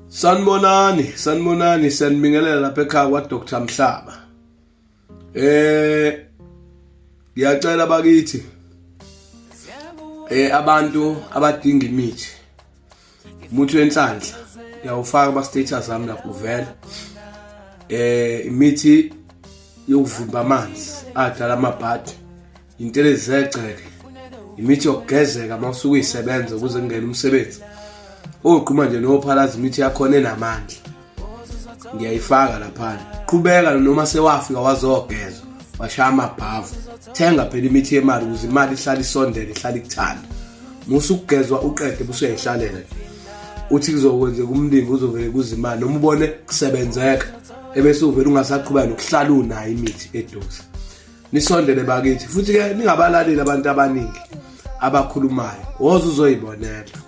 Sanibonani, sanibonani, siyanibingelela lapha ekhaya kwa Dr Mhlaba. Eh ngiyacela bakithi eh abantu abadinga imithi. Umuthi wenhlanhla ngiyawufaka kuma status ami lapho uvela. Eh imithi yokuvimba amanzi adala amabhadi intelezi zegceke imithi yokugezeka uma usuke uyisebenza ukuze kungene umsebenzi ogquma nje nophalaza imithi yakhona enamandla ngiyayifaka laphana qhubeka noma sewafika wazogeza washaya amabhavu thenga phela imithi yemali ukuze imali ihlale isondele ihlale ikuthanda musa ukugezwa uqede bese uyayihlalela uthi kuzokwenzeka umlingo uzovele kuzimali noma ubone kusebenzeka ebese uvele ungasaqhubeka nokuhlala unayo imithi eduze nisondele bakithi futhi ke ningabalaleli abantu abaningi abakhulumayo woza uzoyibonela.